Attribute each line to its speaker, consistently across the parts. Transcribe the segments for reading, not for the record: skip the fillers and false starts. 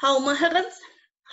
Speaker 1: Һаумыһығыҙ,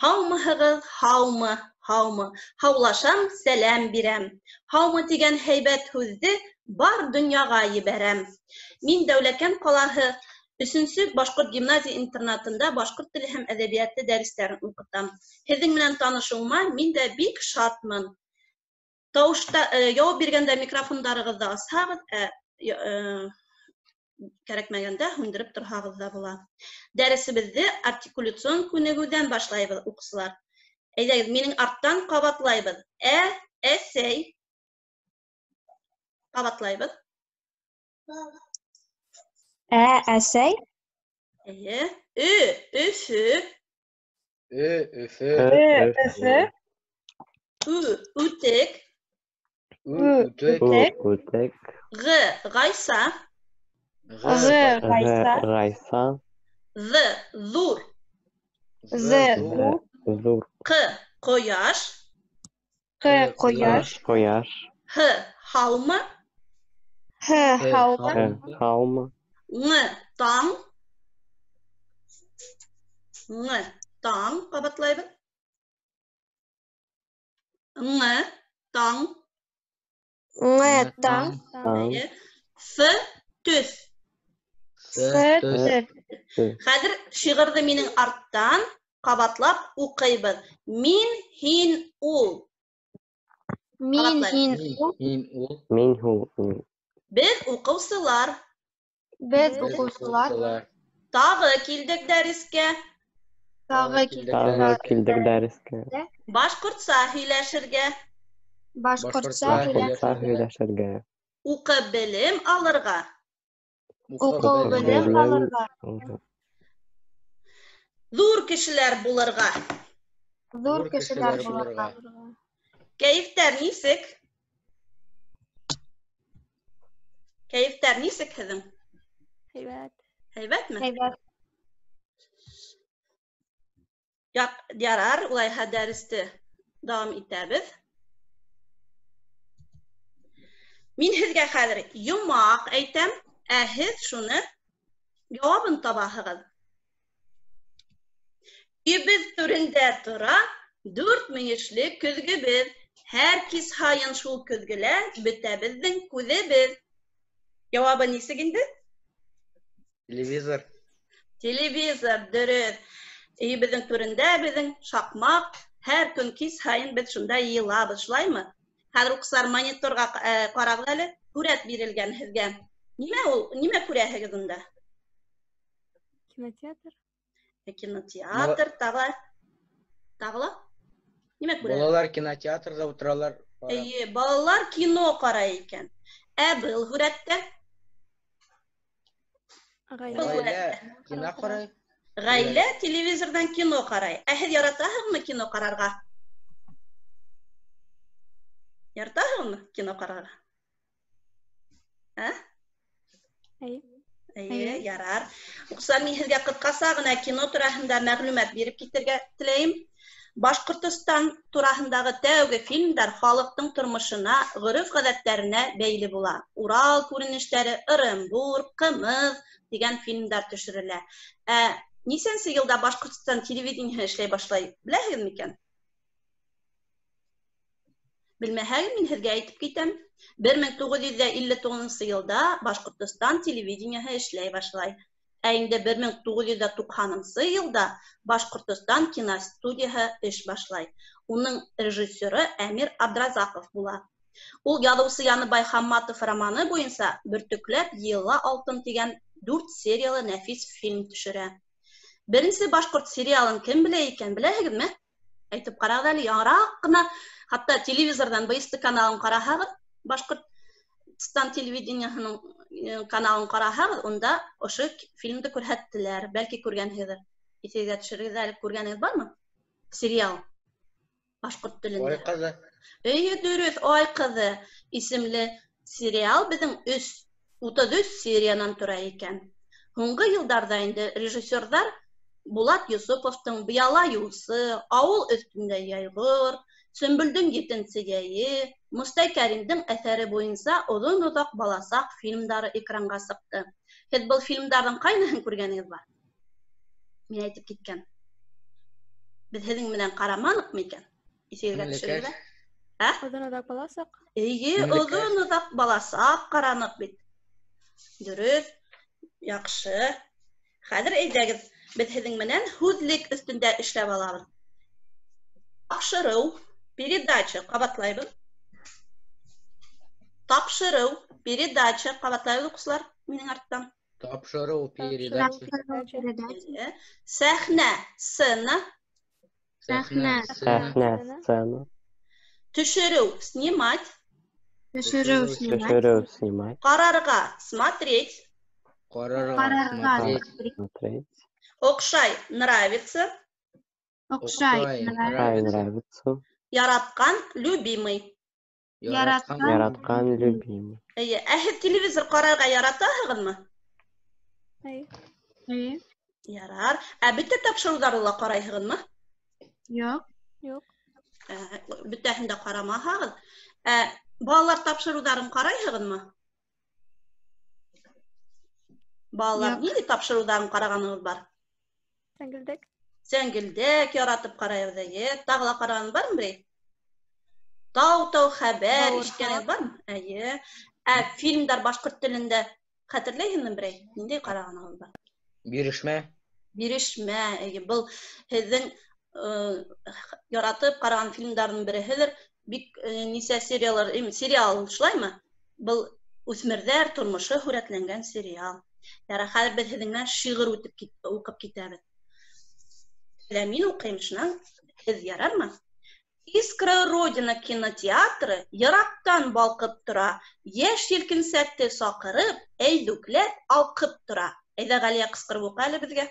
Speaker 1: һаумыһығыҙ, һаумы, һаумы. Һаулашам, сәләм бирәм. Һаумы тигән һәйбәт һүҙҙе бар донъяға ебәрәм. Мин Дәүләкән ҡалаһы 3-нсө башҡорт гимназия интернатында башҡорт теле һәм әҙәбиәте дәрестәрен уҡытам. Һеҙҙең менән танышыуыма мин дә бик шатмын. Тауышта яуап биргәндә микрофондарығыҙҙы асһағыҙ, кәрәкмәгәндә һүндереп торһағыҙ ҙа була. Дәресебеҙҙе артикуляцион күнегеүҙән башлайбыҙ, уҡсылар. Әйҙәгеҙ, минең арттан ҡабатлайбыҙ. Ә, әсәй. Ҡабатлайбыҙ.
Speaker 2: Ә, әсәй.
Speaker 1: Эйе. Ö, Өфө.
Speaker 3: Ö, Өфө.
Speaker 2: Ö, Өфө.
Speaker 1: Ү, үтек.
Speaker 3: Ү, үтек.
Speaker 2: Үтек.
Speaker 4: Үтек.
Speaker 1: Ғ, Ғайса.
Speaker 2: Ғ, Ғайса.
Speaker 4: Ғайса.
Speaker 1: Ҙ, ҙур.
Speaker 2: З, ҙур.
Speaker 4: Ҙур.
Speaker 1: Ҡ, ҡояш.
Speaker 2: Ҡ, ҡояш.
Speaker 4: Ҡояш.
Speaker 1: Һ, һаумы.
Speaker 2: Һ, һаумы.
Speaker 4: Һ, һаумы.
Speaker 1: Ң, таң. Ң, таң. Ҡабатлайбыҙ. Ң, таң.
Speaker 2: Ң, таң.
Speaker 4: Таң.
Speaker 1: Th, төҫ.
Speaker 2: Th, төҫ.
Speaker 1: Хәҙер шиғырҙы минең арттан ҡабатлап уҡыйбыҙ. Мин, һин, ул.
Speaker 2: Мин, һин, ул.
Speaker 3: Мин, ул.
Speaker 4: Мин, һул.
Speaker 1: Беҙ уҡыусылар.
Speaker 2: Беҙ уҡыусылар.
Speaker 1: Тағы килдек дәрескә.
Speaker 2: Тағы
Speaker 4: Тағы килдек дәрескә.
Speaker 1: Башҡортса һөйләшергә.
Speaker 2: Башҡортса
Speaker 4: Башҡортса һөйләшергә.
Speaker 1: Уҡып белем алырға.
Speaker 2: Уҡып белем алырға.
Speaker 1: Ҙур кешеләр булырға.
Speaker 2: Ҙур кешеләр булырға.
Speaker 1: Кәйефтәр нисек? Кәйефтәр нисек һеҙҙең?
Speaker 5: Һәйбәт.
Speaker 1: Һәйбәтме?
Speaker 2: Һәйбәт.
Speaker 1: Ярар, улайһа дәресте дауам итәбеҙ. Мин һеҙгә хәҙер йомаҡ әйтәм, ә һеҙ шуны яуабын табаһығыҙ. Өйөбөҙ түрендә тора дүрт мөйөшлө көҙгөбөҙ. Һәр кис һайын шул көҙгөлә бөтәбеҙҙең күҙебеҙ. Яуабы нисек инде?
Speaker 3: Телевизор.
Speaker 1: Телевизор, дөрөҫ. Өйөбөҙҙөң түрендә беҙҙең шаҡмаҡ. Һәр көн кис һайын беҙ шунда йыйылабыҙ, шулаймы? Хәҙер уҡсылар мониторға ҡарағыҙ әле, һүрәт бирелгән һеҙгә. Нимә ул? Нимә күрәһегеҙ унда?
Speaker 5: Кинотеатр.
Speaker 1: Кинотеатр, тағы. Тағы ла? Нимә күрәһегеҙ?
Speaker 3: Балалар кинотеатрҙа ултыралар.
Speaker 1: Эйе, балалар кино ҡарай икән. Ә был һүрәттә?
Speaker 3: Ғаилә кино ҡарай.
Speaker 1: Ғаилә телевизорҙан кино ҡарай. Ә һеҙ яратаһығыҙмы кино ҡарарға? Яратаһығыҙмы кино ҡарарға? Ә?
Speaker 5: Эйе.
Speaker 1: Эйе, ярар. Уҡсылар, мин һеҙгә ҡыҫҡаса ғына кино тураһында мәғлүмәт биреп китергә теләйем. Башҡортостан тураһындағы тәүге фильмдар халыҡтың тормошона, ғөрөф-ғәҙәттәренә бәйле була. Урал күренештәре, Ырымбур, Ҡымыҙ тигән фильмдар төшөрөлә. Ә нисәнсе йылда Башҡортостан телевидениеһы эшләй башлай, беләһегеҙме икән? Белмәһәгеҙ, мин һеҙгә әйтеп китәм. 1959 йылда Башҡортостан телевидениеһы эшләй башлай. Ә инде 1990 йылда Башҡортостан киностудияһы эш башлай. Уның режиссеры Әмир Абдразаҡов була. Ул яҙыусы Яныбай Хамматов романы буйынса Бөртөкләп йыйыла алтын тигән 4 сериялы нәфис фильм төшөрә. Беренсе башҡорт сериалын кем белә икән, беләһегеҙме? Әйтеп ҡарағыҙ әле, яңыраҡ ҡына, хатта телевизорҙан БСТ каналын ҡараһағыҙ, Башҡортостан телевидениеһының каналын ҡараһағыҙ, унда ошо фильмды күрһәттеләр. Бәлки күргәнһегеҙҙер. Иҫегеҙгә төшөрөгөҙ әле, күргәнегеҙ бармы? Сериал башҡорт телендә.
Speaker 3: Ай ҡыҙы.
Speaker 1: Эйе, дөрөҫ, Ай ҡыҙы исемле сериал беҙҙең 33 сериянан тора икән. Һуңғы йылдарҙа инде режиссерҙар Булат Йосоповтың Быяла юлсы, Ауыл өҫтөндә йәйғор, Сөмбөлдөң етенсе йәйе, Мостай Кәримдең әҫәре буйынса оҙон-оҙаҡ баласаҡ фильмдары экранға сыҡты. Һеҙ был фильмдарҙың ҡайныһын күргәнегеҙ бар? Мин әйтеп киткән. Беҙ һеҙҙең менән ҡараманыҡмы икән? Иҫегеҙгә
Speaker 3: Меңлекәш.
Speaker 1: төшөрөгөҙ. Ә?
Speaker 5: Оҙон оҙаҡ баласаҡ.
Speaker 1: Эйе,
Speaker 3: Меңлекәш.
Speaker 1: оҙон оҙаҡ баласаҡ ҡараныҡ бит. Дөрөҫ. Яҡшы. Хәҙер әйҙәгеҙ, беҙ һеҙҙең менән һүҙлек өҫтөндә эшләп алабыҙ. Тапшырыу, передача, ҡабатлайбыҙ. Тапшырыу, передача, ҡабатлайбыҙ, уҡыусылар, минең арттан.
Speaker 3: Тапшырыу, передача.
Speaker 2: Тапшырыу, передача.
Speaker 1: Эйе. Сәхнә, сцена.
Speaker 3: Сәхнә,
Speaker 2: Сәхнә.
Speaker 3: сцена.
Speaker 4: Сәхнә, сцена.
Speaker 1: Төшөрөү, снимать.
Speaker 2: Төшөрөү, снимать.
Speaker 4: Төшөрөү, снимать.
Speaker 1: Ҡарарға, смотреть.
Speaker 3: Ҡарарға,
Speaker 2: Ҡарарға,
Speaker 3: смотреть.
Speaker 4: Смотреть.
Speaker 1: Оҡшай, нравится.
Speaker 2: Оҡшай,
Speaker 3: Оҡшай,
Speaker 2: нравится.
Speaker 4: Ай,
Speaker 3: нравится.
Speaker 4: нравится.
Speaker 1: Яратҡан, любимый.
Speaker 2: Яратҡан.
Speaker 4: Яратҡан, любимый.
Speaker 1: Эйе, ә һеҙ телевизор ҡарарға яратаһығыҙмы?
Speaker 5: Әйе.
Speaker 2: Эйе.
Speaker 1: Ярар. Ә бөтә тапшырыуҙарҙы ла ҡарайһығыҙмы?
Speaker 2: Юҡ.
Speaker 5: Юҡ.
Speaker 1: Бөтәһен дә ҡарамаһағыҙ. Ә балалар тапшырыуҙарын ҡарайһығыҙмы? Балалар
Speaker 2: Юҡ.
Speaker 1: ниндәй тапшырыуҙарын ҡарағанығыҙ бар?
Speaker 5: Сәңгелдәк.
Speaker 1: Сәңгелдәк яратып ҡарайбыҙ, эйе. Тағы ла ҡараған бармы берәй? Тау-тау хәбәр
Speaker 5: Бауырһаҡ.
Speaker 1: ишеткәнегеҙ бармы? Эйе. Ә фильмдар башҡорт телендә хәтерләйһеңме берәй? Ниндәй ҡарағанығыҙ бар?
Speaker 3: Бирешмә.
Speaker 1: Бирешмә, эйе. Был һеҙҙең яратып ҡараған фильмдарҙың береһелер. Бик нисә сериялар, сериал шулаймы? Был үҫмерҙәр тормошо һүрәтләнгән сериал. Яра, хәҙер беҙ һеҙҙең менән шиғыр үтеп уҡып китәбеҙ. Әле мин уҡыйым, шунан һеҙ ярармы? Искра Родина кинотеатры йыраҡтан балҡып тора, йәш елкенсәкте саҡырып, әйҙүкләп алҡып тора. Әйҙә, Ғәлиә, ҡысҡырып уҡы әле беҙгә.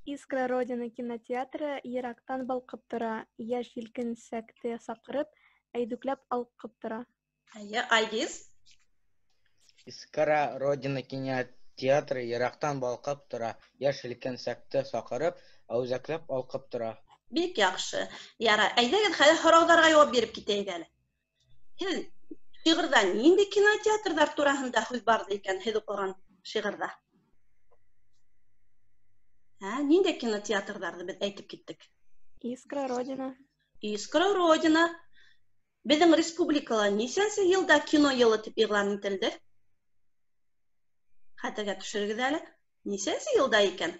Speaker 5: Искра Родина кинотеатры йыраҡтан балҡып тора, йәш елкенсәкте саҡырып, әйҙүкләп алҡып тора.
Speaker 1: Әйе, Айгиз.
Speaker 3: Искра Родина кинотеатры йыраҡтан балҡып тора, йәш елкенсәкте саҡырып, әүзәкләп алҡып тора.
Speaker 1: Бик яҡшы. Яра, әйҙәгеҙ, хәҙер һорауҙарға яуап биреп китәйек әле. Һеҙ шиғырҙа ниндәй кинотеатрҙар тураһында һүҙ барҙы икән, һеҙ уҡыған шиғырҙа? Ә, ниндәй кинотеатрҙарҙы беҙ әйтеп киттек?
Speaker 5: Искра Родина.
Speaker 1: Искра Родина. Беҙҙең республикала нисәнсе йылда кино йылы тип иғлан ителде? Хәтергә төшөрөгөҙ әле. Нисәнсе йылда икән?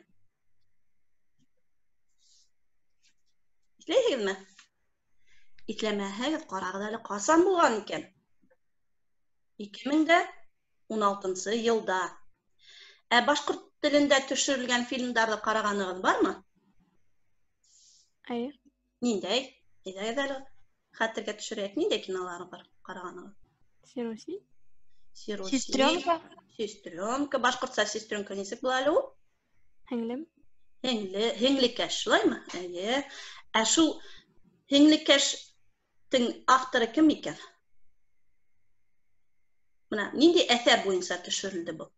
Speaker 1: Иҫләйһегеҙме? Иҫләмәһәгеҙ, ҡарағыҙ әле, ҡасан булған икән? 2016 йылда. Ә башҡорт телендә төшөрөлгән фильмдарҙы ҡарағанығыҙ бармы?
Speaker 5: Әйе.
Speaker 1: Ниндәй? Әйҙәгеҙ әле, хәтергә төшөрәйек. Ниндәй кинолар бар ҡарағанығыҙ?
Speaker 5: Сируси.
Speaker 1: Сируси.
Speaker 2: Сестренка.
Speaker 1: Сестренка. Башҡортса сестренка нисек була әле ул?
Speaker 5: Һеңлем.
Speaker 1: Һеңле, һеңлекәш, шулаймы? Эйе. Ә шул һеңлекәштең авторы кем икән? Бына ниндәй әҫәр буйынса төшөрөлдө был?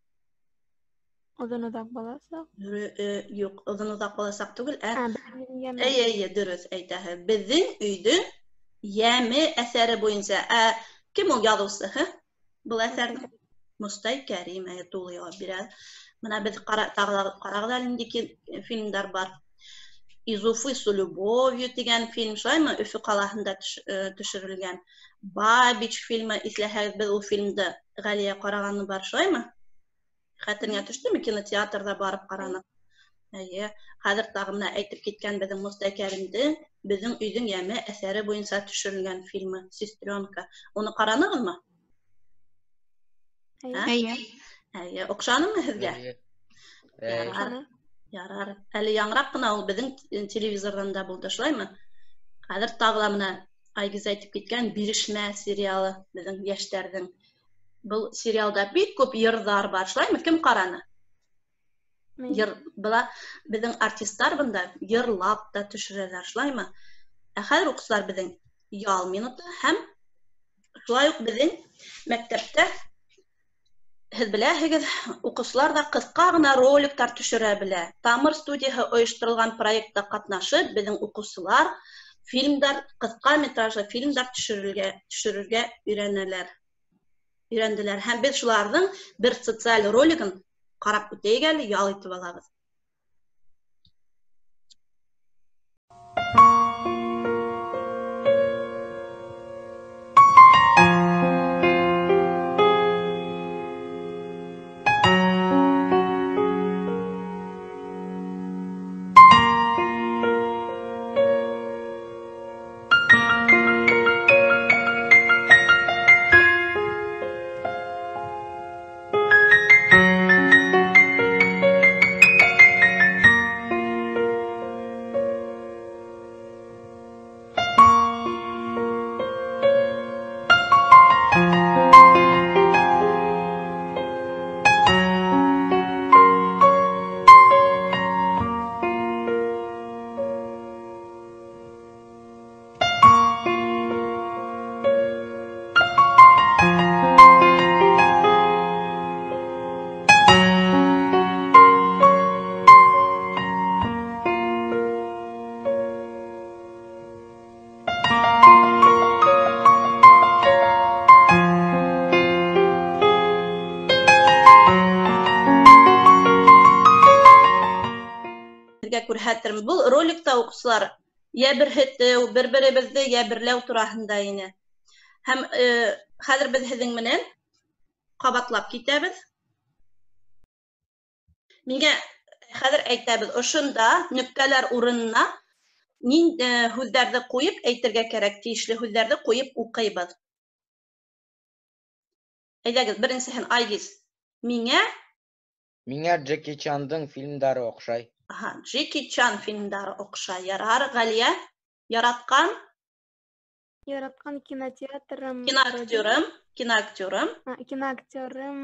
Speaker 5: Оҙон оҙаҡ баласаҡ.
Speaker 1: Юҡ, оҙон оҙаҡ баласаҡ түгел, ә
Speaker 5: Ә, беҙҙең йәме.
Speaker 1: Эйе, эйе, дөрөҫ әйтәһеҙ. Беҙҙең өйҙөң йәме әҫәре буйынса. Ә кем ул яҙыусыһы? Был әҫәрҙең Мостай Кәрим, әйе, тулы яуап бирә. Бына беҙ тағы ла ҡарағыҙ әле, ниндәй фильмдар бар. Из Уфы с любовью тигән фильм, шулаймы? Өфө ҡалаһында төшөрөлгән. Бабич фильмы, иҫләһәгеҙ, беҙ ул фильмды Ғәлиә ҡарағаны бар, шулаймы? Хәтереңә төштөмө? Кинотеатрҙа барып ҡараныҡ. Эйе, хәҙер тағы бына әйтеп киткән беҙҙең Мостай Кәримдең Беҙҙең өйҙөң йәме әҫәре буйынса төшөрөлгән фильмы Сестренка. Уны ҡаранығыҙмы?
Speaker 5: Эйе.
Speaker 2: Эйе.
Speaker 1: Эйе, оҡшанымы һеҙгә?
Speaker 3: Эйе. Эйе.
Speaker 1: Ярар. Ярар. Әле яңыраҡ ҡына ул беҙҙең телевизорҙан да булды, шулаймы? Хәҙер тағы ла бына Айгиз әйтеп киткән Бирешмә сериалы беҙҙең йәштәрҙең. Был сериалда бик күп йырҙар бар, шулаймы? Кем ҡараны?
Speaker 5: Мин.
Speaker 1: Йыр, была беҙҙең артисттар бында йырлап та төшөрәләр, шулаймы? Ә хәҙер уҡыусылар беҙҙең ял минуты һәм шулай уҡ беҙҙең мәктәптә һеҙ беләһегеҙ, уҡыусылар ҙа ҡыҫҡа ғына роликтар төшөрә белә. Тамыр студияһы ойошторолған проектта ҡатнашып, беҙҙең уҡыусылар фильмдар, ҡыҫҡа метражлы фильмдар төшөрөргә өйрәнәләр. Өйрәнделәр. Һәм беҙ шуларҙың бер социаль ролигын ҡарап үтәйек әле, ял итеп алабыҙ. Һеҙгә күрһәтермен. Был роликта уҡыусылар йәберһетеү, бер-беребеҙҙе йәберләү тураһында ине. Һәм хәҙер беҙ һеҙҙең менән ҡабатлап китәбеҙ. Миңә хәҙер әйтәбеҙ, ошонда нөктәләр урынына һүҙҙәрҙе ҡуйып әйтергә кәрәк, тейешле һүҙҙәрҙе ҡуйып уҡыйбыҙ. Әйҙәгеҙ, беренсеһен Айгиз. Миңә
Speaker 3: Джеки Чандың фильмдары оҡшай.
Speaker 1: Аха, Джеки Чан фильмдары оҡшай. Ярар, Ғәлиә, яратҡан?
Speaker 5: Яратҡан кинотеатрым.
Speaker 1: Киноактерым, киноактерым.
Speaker 5: Киноактерым.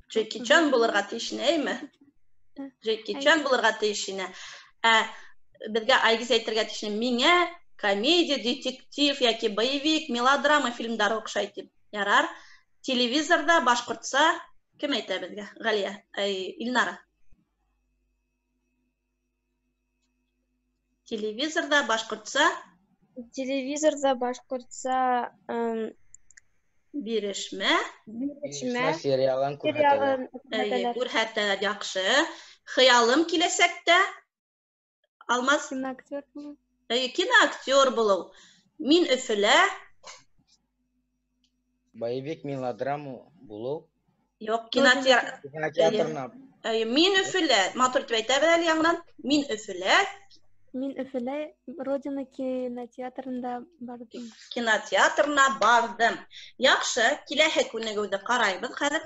Speaker 1: Джеки Чан булырға тейеш ине, Джеки Чан булырға тейеш ине. Ә беҙгә Айгиз әйтергә тейеш ине, миңә комедия, детектив йәки боевик, мелодрама фильмдары оҡшай тип. Ярар. Телевизорҙа башҡортса кем әйтә беҙгә? Ғәлиә, Илнара. Телевизорҙа башҡортса?
Speaker 2: Телевизорҙа башҡортса
Speaker 1: бирешмә.
Speaker 3: Бирешмә сериалын күрһәтәләр.
Speaker 1: Күрһәтәләр, яҡшы. Хыялым киләсәктә. Алмаз?
Speaker 5: Киноактер булыу.
Speaker 1: Киноактер булыу. Мин Өфөлә.
Speaker 3: Боевик, мелодрама булыу.
Speaker 1: Юҡ, кинотеатрына. Мин Өфөлә. Матур итеп әйтәбеҙ әле яңынан. Мин Өфөлә.
Speaker 5: Мин Өфөлә Родина кинотеатрында барҙым.
Speaker 1: Кинотеатрына барҙым. Яҡшы, киләһе күнегеүҙе ҡарайбыҙ хәҙер.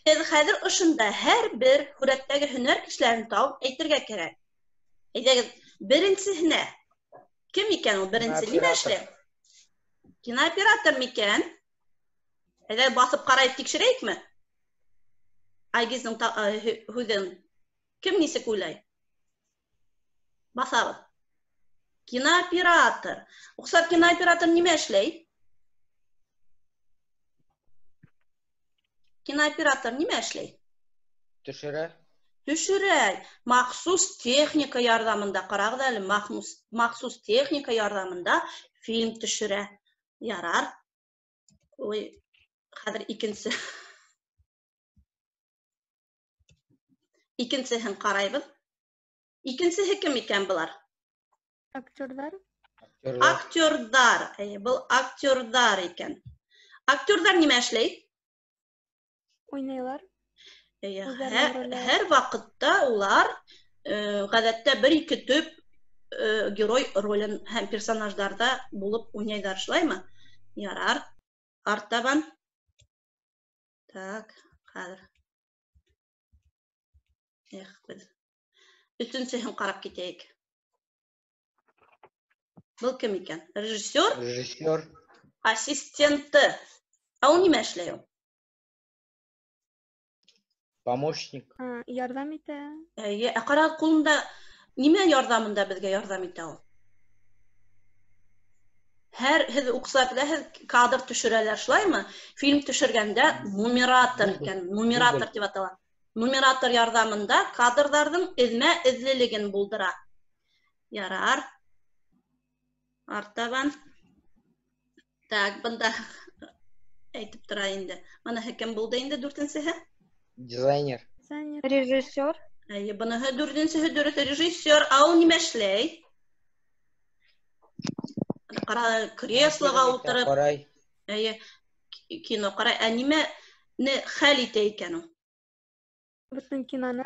Speaker 1: Һеҙ хәҙер ошонда һәр бер һүрәттәге һөнәр кешеләрен табып әйтергә кәрәк. Әйҙәгеҙ, беренсеһенә. Кем икән ул беренсе? Нимә эшләй? Кинооператор микән? Әйҙә баҫып ҡарайып тикшерәйекме? Айгиздың һүҙен кем нисек уйлай? Баҫабыҙ. Кинооператор. Уҡсар, кинооператор нимә эшләй? Кинооператор нимә эшләй?
Speaker 3: Төшөрә.
Speaker 1: Төшөрә. Махсус техника ярҙамында, ҡарағыҙ әле, махсус техника ярҙамында фильм төшөрә. Ярар. Ой, хәҙер икенсе. Икенсеһен ҡарайбыҙ. Икенсеһе кем икән былар?
Speaker 5: Актерҙар.
Speaker 1: Актерҙар. Был актерҙар икән. Актерҙар нимә эшләй?
Speaker 5: Уйнайлар.
Speaker 1: Һәр ваҡытта улар ғәҙәттә бер-ике төп герой ролен һәм персонаждарҙа булып уйнайҙар, шулаймы? Ярар. Артабан. Так, хәҙер. Эх, беҙ өсөнсөһөн ҡарап китәйек. Был кем икән? Режиссер?
Speaker 3: Режиссер.
Speaker 1: Ассистенты. Ә ул нимә эшләй ул?
Speaker 3: Помощник.
Speaker 5: Ярҙам итә.
Speaker 1: Эйе, ә ҡара, ҡулында нимә ярҙамында беҙгә ярҙам итә ул? Һәр һеҙ уҡсалар беләһеҙ, кадр төшөрәләр, шулаймы? Фильм төшөргәндә нумератор икән, нумератор тип атала. Нумератор ярҙамында кадрҙарҙың эҙмә-эҙлелеген булдыра. Ярар. Артабан. Так, бында әйтеп тора инде. Быныһы кем булды инде дүртенсеһе?
Speaker 3: Дизайнер.
Speaker 2: Режиссер.
Speaker 1: Әйе, быныһы дүртенсеһе дөрөҫ, режиссер. Ә ул нимә эшләй? Ҡара, креслоға ултырып.
Speaker 3: Ҡарай.
Speaker 1: Әйе, кино ҡарай. Ә нимәне хәл итә икән ул?
Speaker 5: Бөтөн киноны.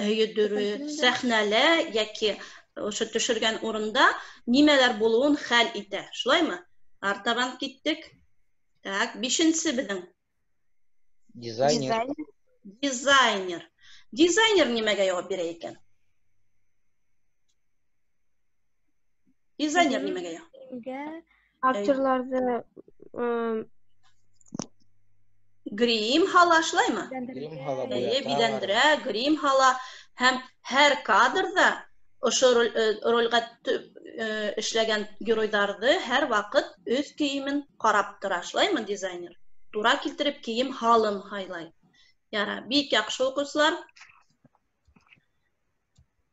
Speaker 1: Әйе, дөрөҫ. Сәхнәлә йәки ошо төшөргән урында нимәләр булыуын хәл итә. Шулаймы? Артабан киттек. Так, бишенсе беҙҙең.
Speaker 3: Дизайнер.
Speaker 1: Дизайнер. Дизайнер нимәгә яуап бирә икән? Дизайнер нимәгә яуап?
Speaker 2: Актерларҙы
Speaker 1: грим һала, шулаймы?
Speaker 3: Грим һала,
Speaker 1: Эйе, биҙәндерә, грим һала һәм һәр кадрҙа ошо ролгә эшләгән геройҙарҙы һәр ваҡыт үҙ кейемен ҡарап тора, шулаймы дизайнер? Тура килтереп кейем һалым һайлай. Яра, бик яҡшы, уҡыусылар.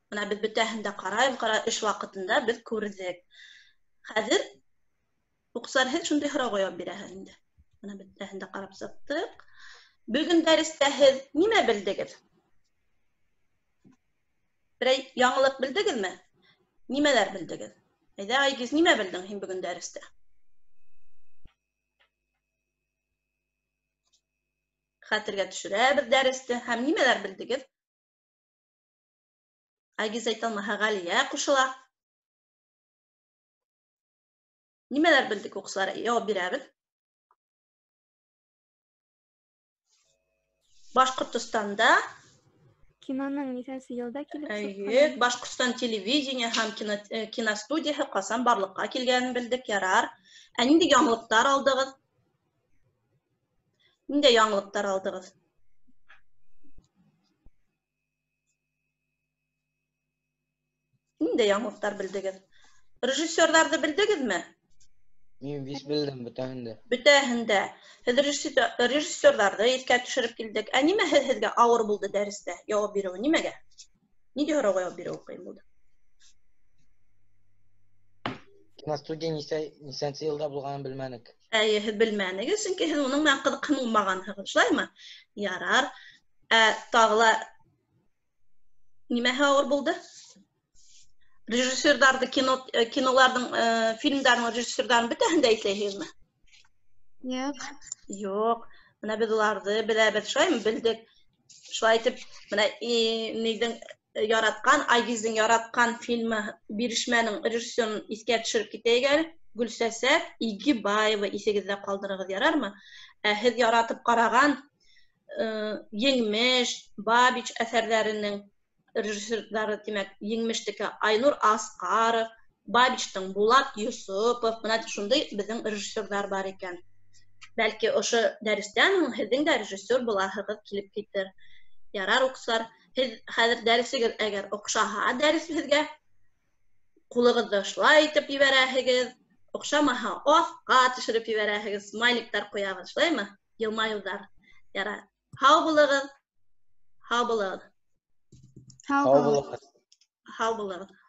Speaker 1: Бына беҙ бөтәһен дә ҡарайбыҙ, ҡара, эш ваҡытында беҙ күрҙек. Хәҙер уҡыусылар, һеҙ шундай һорауға яуап бирәһегеҙ инде. Бына бөтәһен дә ҡарап сыҡтыҡ. Бөгөн дәрестә һеҙ нимә белдегеҙ? Берәй яңылыҡ белдегеҙме? Нимәләр белдегеҙ? Әйҙә, Айгиз, нимә белдең һин бөгөн дәрестә? Хәтергә төшөрәбеҙ дәресте һәм нимәләр белдегеҙ? Айгиз әйтә алмаһа, Ғәлиә ҡушыла. Нимәләр белдек, уҡсылар? Яуап бирәбеҙ. Башҡортостанда
Speaker 5: Киноның нисәнсе йылда килеп
Speaker 1: Әйе, Башҡортостан телевидение һәм киностудияһы ҡасан барлыҡҡа килгәнен белдек, ярар. Ә ниндәй яңылыҡтар алдығыҙ? Ниндәй яңылыҡтар алдығыҙ? Ниндәй яңылыҡтар белдегеҙ? Режиссерҙарҙы белдегеҙме?
Speaker 3: Мин вис белдем бөтәһен дә.
Speaker 1: Бөтәһен дә. Һеҙ режиссерҙарҙы иҫкә төшөрөп килдек. Ә нимә һеҙгә ауыр булды дәрестә яуап биреүе? Нимәгә? Ниндәй һорауға яуап биреүе ҡыйын булды?
Speaker 3: Киностудия нисәнсе йылда булғанын белмәнек.
Speaker 1: Әйе, һеҙ белмәнегеҙ, сөнки һеҙ уның менән ҡыҙыҡһынмағанһығыҙ, шулаймы? Ярар. Ә тағы ла нимәһе ауыр булды? Режиссерҙарҙы, киноларҙың, фильмдарҙың режиссерҙарын бөтәһен дә иҫләйһегеҙме?
Speaker 2: Юҡ.
Speaker 1: Юҡ. Бына беҙ уларҙы беләбеҙ, шулаймы? Белдек. Шулай итеп, бына ниҙең яратҡан, Айгиздең яратҡан фильмы Бирешмәнең режиссерын иҫкә төшөрөп китәйек әле. Гөлсәсәк Игебаева, иҫегеҙҙә ҡалдырығыҙ, ярармы? Ә һеҙ яратып ҡараған Еңмеш, Бабич әҫәрҙәренең режиссерҙары, тимәк, Еңмештеке Айнур Асҡаров, Бабичтың Булат Йосопов, бына шундай беҙҙең режиссерҙар бар икән. Бәлки ошо дәрестән һуң һеҙҙең дә режиссер булаһығыҙ килеп китер. Ярар, уҡсылар, һеҙ хәҙер дәресегеҙ әгәр оҡшаһа дәрес һеҙгә, ҡулығыҙҙы шулай итеп ебәрәһегеҙ, оҡшамаһа аҫҡа төшөрөп ебәрәһегеҙ, смайликтар ҡуябыҙ, шулаймы? Йылмайыуҙар. Ярар. Һау булығыҙ. Һау булығыҙ.
Speaker 2: Һау
Speaker 3: Һау булығыҙ.
Speaker 1: Һау булығыҙ.